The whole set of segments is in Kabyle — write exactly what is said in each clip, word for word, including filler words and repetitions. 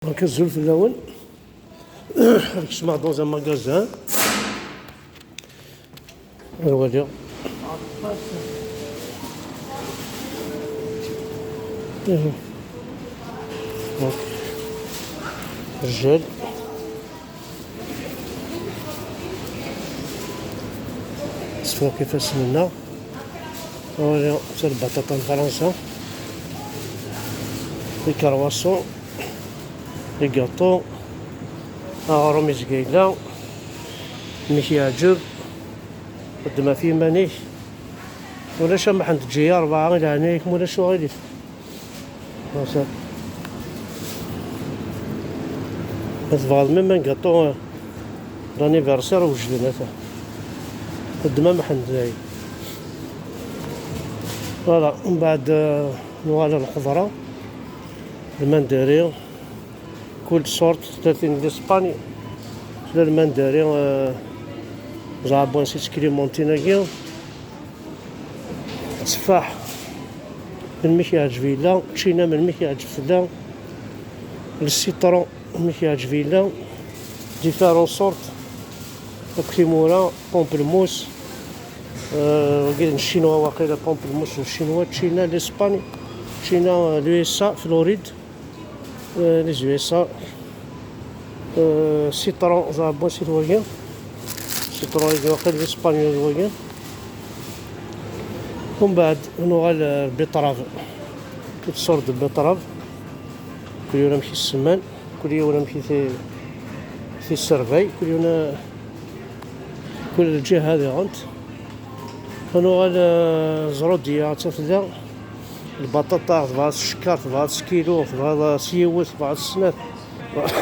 Donc, azul fell-awen. Ad kecmeɣ dans un magasin. Ad waliɣ. Donc, rjal. Sfeḍ ifassen-nneɣ. Wali, d lbaṭaṭa n Fransa. Ikerwaṣu. Igaṭu, aɣrum izga yella, mi k-yeɛǧeb, xdem ɣef yiman-ik. Ulac a Muḥend, eǧǧ-iyi rebɛa i leɛnaya-k, ma ulac uɣilif. Ma tebɣiḍ même un gâteau, euh, d'anniversaire, wejden ata. Xdem a Muḥend dayen. Voilà, mbeɛd, euh, nuɣal ɣer lxeḍra, lmandari. Kul sort, tella tin n Lispani, tella lmandari, euh, zeɛbwan si tclémentine-agi, tteffaḥ, melmi k-yeɛǧeb yella, ččina melmi k-yeɛǧeb tella, le citron melmi k-yeɛǧeb yella, différentes sortes, akk timura, pamplemousse, euh, wagi n Ccinwa waqila, pamplemousse n Ccinwa, ččina, Lispani, ččina, euh, l'U S A, Floride. Euh, les U S A. Euh, citron, zeɛbwan si twagi. Citron-agi waqil d ispanyul wagi. Umbeɛd nuɣal, euh, lbiṭrab. Toutes sortes de betteraves. Kul yiwen amek i s-semman, kul yiwen amek i t-, t-isservay, kul yiwen, euh, kul lǧiha diɣen. Ad nuɣal, euh, ẓrudiya atta tella. Lbaṭaṭa, tebɣa s ccekkeṛ, tebɣa s kilu, tebɣa s yiwet, tebɣa s snat,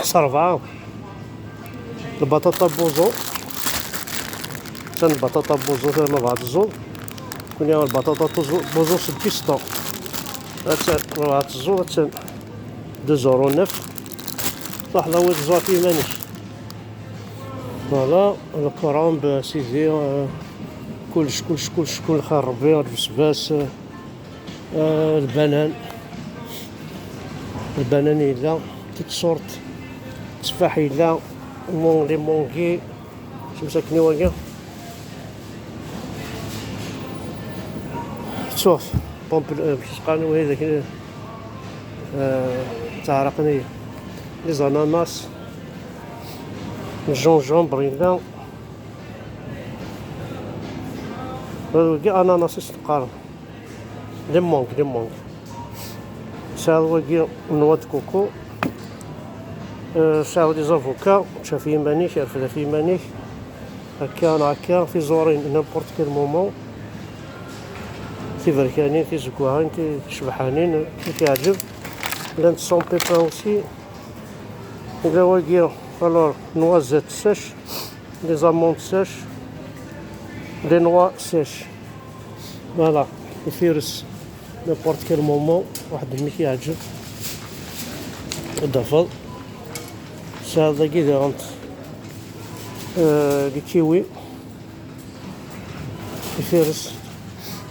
s rebɛa. Lbaṭaṭa buẓu. Attan lbaṭaṭa buẓu, ma bɣa tẓuḍ. Kuni lbaṭaṭa tuẓu-, buẓu seg Pakistan. Attan, ma bɣa tẓuḍ, attan deux euros neuf. Truḥ d awi tẓuṛ ɣef yiman-ik. Voilà, lkeremb, sidi, euh, kullec, kullec, kullec, kul xir Rebbi, lbesbas, euh, Euh, lbanan. Lbanan yella, toutes sortes. Tteffaḥ yella, mon-, les manguiers. Semsakken i wagi. Ttuɣ, pompe, euh, kif qqaren widak, euh, ttaɛraqen-iyi. Les ananas. Le gingembre yella. Wagi ananas i s-teqqaren. Les mangues, les mangues. Tesɛiḍ wagi noix de coco. Euh, tesɛiḍ les avocats, ečč ɣef yiman-ik, rfed ɣef yiman-ik. Akka neɣ akka, tiẓurin, n'importe quel moment. Tiberkanin, tizeggaɣin, ti-, ticebḥanin, i k-yeɛǧeb. Llant sans pépins aussi. Yella wagi, alors, noisettes sèches, les amandes sèches, les noix sèches. Voilà, ifires n'importe quel moment, waḥed mi k-yeɛǧeb ad d-tafeḍ. Tesɛiḍ dagi daɣen, euh, les kiwis, ifires,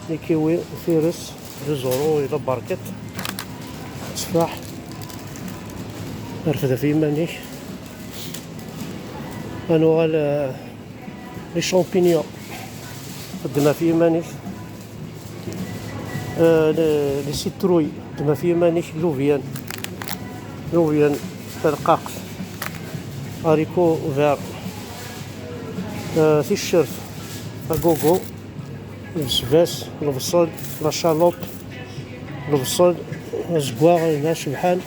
les kiwis, ifires, deux euros, yella berkat. Tteffaḥ, rfed ɣef yiman-ik. Ad nuɣal, euh, les champignons, xdem ɣef yiman-ik. Euh, les, les citrouilles, xdem ɣef yiman-ik. Lubyan, lubyan, talqaqt, haricots verts, euh, ticcert, agogo, lbesbas, lebṣel, la chalotte, lebṣel, azeggaɣ, yella cebḥan,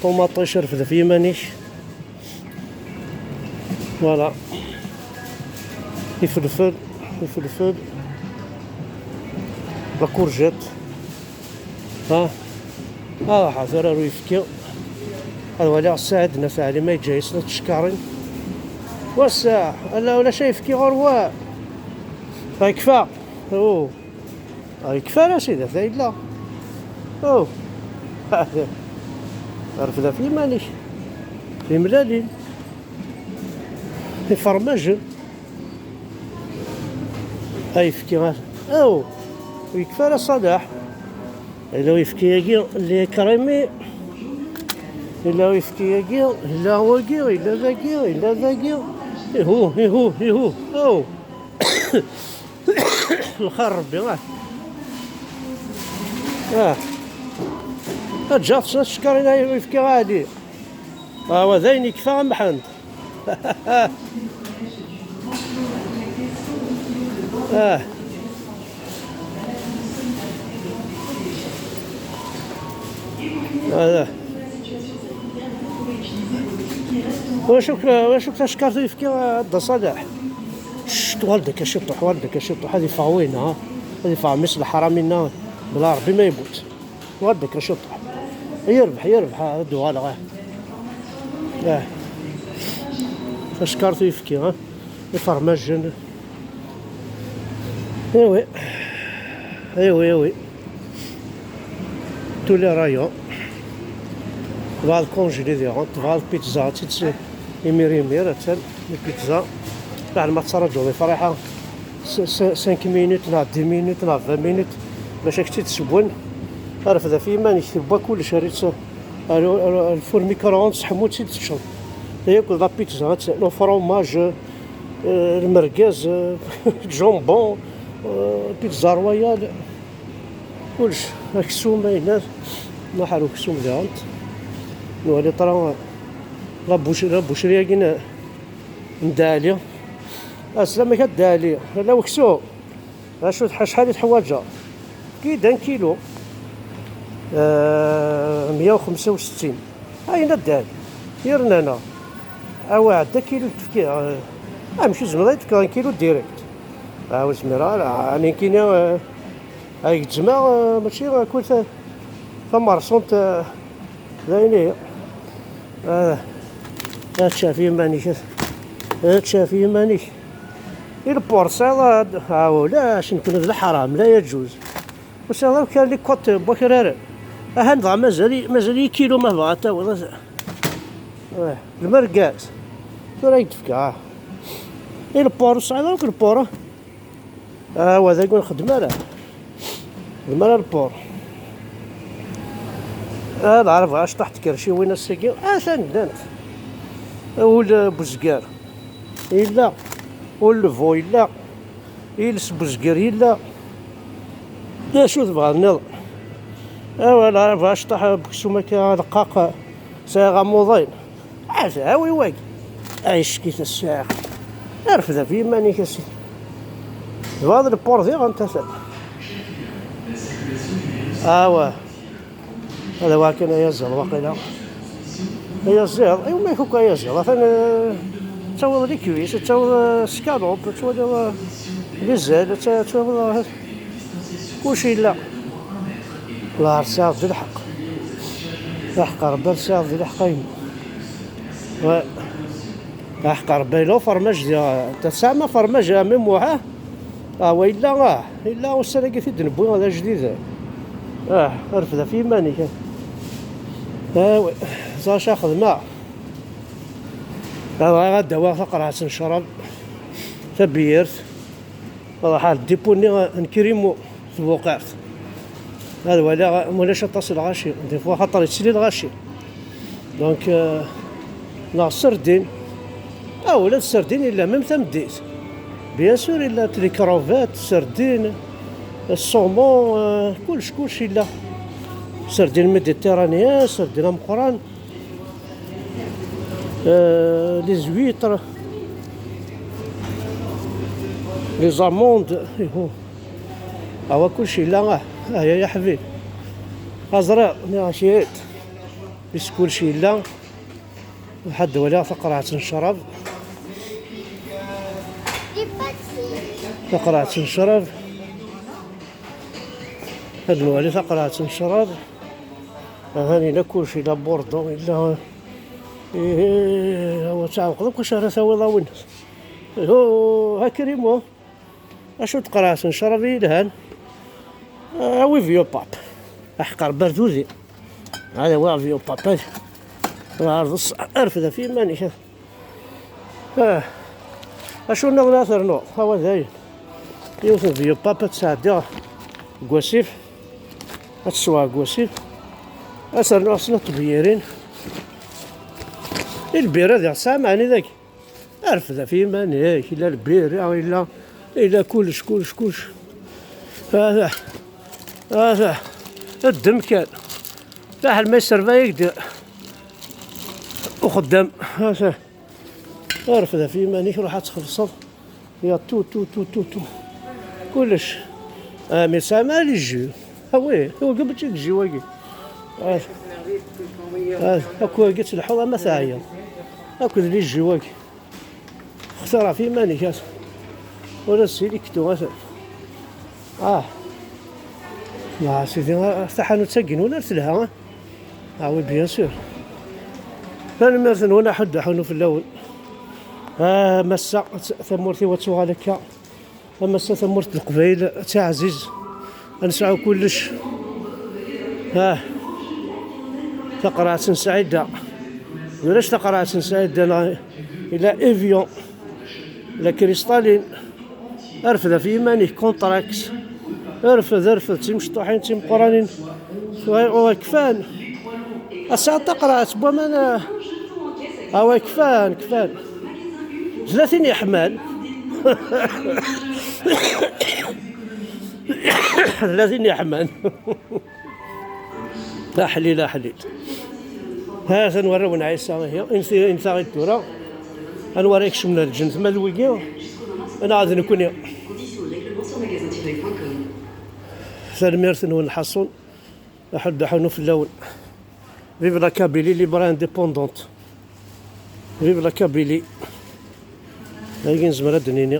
ṭumaṭic, rfed ɣef yiman-ik. Voilà. Ifelfel, ifelfel. La courgette. Ha? Ah, ḥader ar uyefki. Ad waliɣ Saɛid n At Ɛli ma yeǧǧa-yas la tcekkarin. Wass-a, ala ulac ayefki ɣur-wa. Yekfa. Oh. Ah, yekfa ara sidi, ata yella. Oh. Rfed ɣef yiman-ik. Timlalin. Ifermajen. Ayefki ara. Oh. Yekfa ara Ṣaleḥ. Yella uyefki-agi, les crémeux. Yella uyefki-agi, yella wagi, yella dagi, yella dagi. Ihu, ihu, ihu. Oh. Lxir Rebbi, ah. Ah. Ǧǧiɣ-t s ccekkaṛ-ina i uyefki ɛali. Ah, wa d ayen yekfa a Mḥend. Ah. Ah. Wacu k-, wacu k tacekkart uyefki a Dda Ṣaleḥ? Cct, ɣer-d akka ciṭuḥ, ɣer-d akka ciṭuḥ, ad yeffeɣ winna, ad yeffeɣ mmi-s n leḥram-inna, bla Ṛebbi ma yemmut. Ɣer-d akka ciṭuḥ. Yerbeḥ, yerbeḥ, ad d-uɣaleɣ, ah. Ah. Tacekkart uyefki, ah. Ifermajen. Iwi. Iwi, iwi. Tous les rayons. Tebɣa lkunjli diɣen, tebɣa lpizza, ad tt-, imir imir, attan lpizza. Laɛlem ma tettraǧuḍ ifriḥa s-, s-, cinq minutes neɣ dix minutes neɣ vingt minutes bac ad k-tt-id-sewwen. Rfed ɣef yiman-ik, tewwa kullec, err-itt ar, ar, ar lfur micro-ondes, ḥmu-tt-id teččeḍ. Yakk d la pizza, attan, le fromage, euh, lmergaz, euh, jambon, euh, pizza royale. Kullec, aksum, ayennat, nruḥ ar uksum diɣen. Nwali ṭra la bouche-, la boucherie-agi n, n Dda Ɛli. Aslamek a Dda Ɛli, la uksum. Acu tḥ-, acḥal i teḥwaǧeḍ? Efk-iyi-d un kilo. Euh, meyya u xemsa u settin. Ayen a Dda Ɛli. Yerna-neɣ. Awi-d un kilo n tefki, euh, amek ur tezmireḍ ad yi-d-tefkeḍ un kilo direct? Ah, ur zmireɣ ara. Nekkini, euh, Ay gezzmeɣ, eh, mačči kul ta-, tamerṣunt, eh, d ayen ihi. Ah, ad tcaf iman-ik, ad tcaf iman-ik. I lpur tesɛiḍ, ah, ulac, nekkni d leḥram, la yaǧuz. Ur tesɛiḍ akk kra n lkwaṭ n wakraren. Ahan dɣa mazal-, mazal-iyi kilu ma tebɣa ad tawiḍ. Ah, lmergaz. Tura ay d-tefka, ah. I lpur, ur tesɛiḍ akk lpur, ah. Ah, wa dagi ur nxeddem ara. Nxeddem ara lpur. Ah, lɛerb ɣas ṭaḥ tkerciwin ass-agi. Atan llant. Ul n uzger yella. Ul n lvo yella. Iles n uzger yella. D acu tebɣa nniḍen? Awa, lɛerb ɣas ṭaḥ, aksum akka, aleqqaq, sɛiɣ amuḍin. Awi wagi. Ay ccki-t a ssiɛiq. Rfed ɣef yiman-ik a sidi. Tebɣiḍ lpur diɣen tata. Awa. Ad awiɣ kan ayaziḍ waqila. Ayaziḍ, iwumi akk ayaziḍ? Atan, eh, tettawiḍ les cuisses, tettawiḍ, eh, scallops, tettwaliḍ, eh, les ailes, tettawiḍ, eh, Kullec yella. Lɛer tesɛiḍ di lḥeqq. Aḥeqq Rebbi tesɛiḍ di lḥeqq a yemma. Wa-, aḥeqq Rebbi yella ufermaj di, tesɛam afermaj a Ɛemmi Muḥ, ah? Ah, wa yella, ah, yella ussan-agi t-id-newwi d ajdid. Ah, rfed ɣef yiman-ik. Ah, wi, ẓer acu xedmeɣ. Ah, bɣiɣ ad d-awiɣ taqerɛet n ccrab, tabiyirt. Ruḥ ar ddipu-nni n Kirimu tbuqart. Ad waliɣ ma ulac aṭas n lɣaci. Des fois xaṭer yettili lɣaci. Donc, euh, neɣ serdin. Ah, ula d serdin yella, même tameddit. Bien sûr, yella les crevettes, serdin, saumon, euh, kullec, kullec yella. Serdin méditerranéen, serdin ameqqran. Euh, les huîtres, les amandes, ihu. Awa kullec yella, ah, ah, ya, ya ḥbib. Aẓriɣ, nniɣ-ak-id. Is kullec yella. Ḥad walaɣ taqerɛet n ccrab. Taqerɛet n ccrab. Ad nwali taqerɛet n ccrab. Ahan yella kullec, yella Bordeaux, yella, ih, awa tɛewqeḍ akk acu ara tawiḍ a win. Ihu, ha Kirimu. Acu tqerɛet n ccrab i yelhan? Awi Vieux Pape. Aḥeqq Rebbi ar dudi. Ad awiɣ Vieux Pape. Ad ɛerḍeɣ, rfed ɣef yiman-ik. Ah. Acu nniḍen ad ternuḍ? Awa dayen. Yiwet n Vieux Pape ad tt-sɛeddiɣ deg wasif. Ad tt-sweɣ deg wasif. Ad ternuɣ snat tebyirin. Lbira diɣ tesɛam ɛni dagi? Arfed ɣef yiman-ik, illa lbira, illa, illa kullec, kullec, kullec. Ata, ata, ddem kan. Laḥal ma yesservay-ak-d uxeddam. Ata, arfed ɣef yiman-ik, ruḥ ad txellṣeḍ. Ya tout, tout, tout, tout, tout. Kullec. Ah, mais ça m'a les jus. Ah oui, wagi mačči deg jus wagi. Ah, ah, akk wagi tleḥḥuḍ ama teɛyiḍ. Akk d les jus wagi. Xtir ɣef yiman-ik, ata. Ur as-sili ktu, ata. Ah. Ah, sidi, ah, taḥanut-agi-nwen ar telha, ah? Ah oui, bien sûr. Tanemmirt-nwen, aḥuddu aḥunu fell-awen. Ah, massa, tamurt-iw ad tuɣal akka. A massa, tamurt n Leqbayel d taɛziz. Ad nesɛu kullec. Ah. Taqerɛet n Saɛida. Ulac taqerɛet n Saɛida, neɣ ila Evian, la cristalline. Arfed ɣef yiman-ik, Contrexx. Arfed, arfed, d timecṭuḥin, d timeqqranin. Wa, wa kfan. Ass-a taqerɛet n waman, ah, awa kfan, kfan. Tella tin yeḥman. Tella tin yeḥman. Aḥlil, aḥlil. Ha-t-an warraw n Ɛisa, ihi, inti, inta i tura. Anwa ara ikecmen ar lǧennet, ma d wigi, neɣ d nekni? Tanemmirt-nwen lḥaṣun. Aḥuddu aḥunu fell-awen. Vive la Kabylie libre et indépendante. Vive la Kabylie. Dagi nezmer ad d-nini.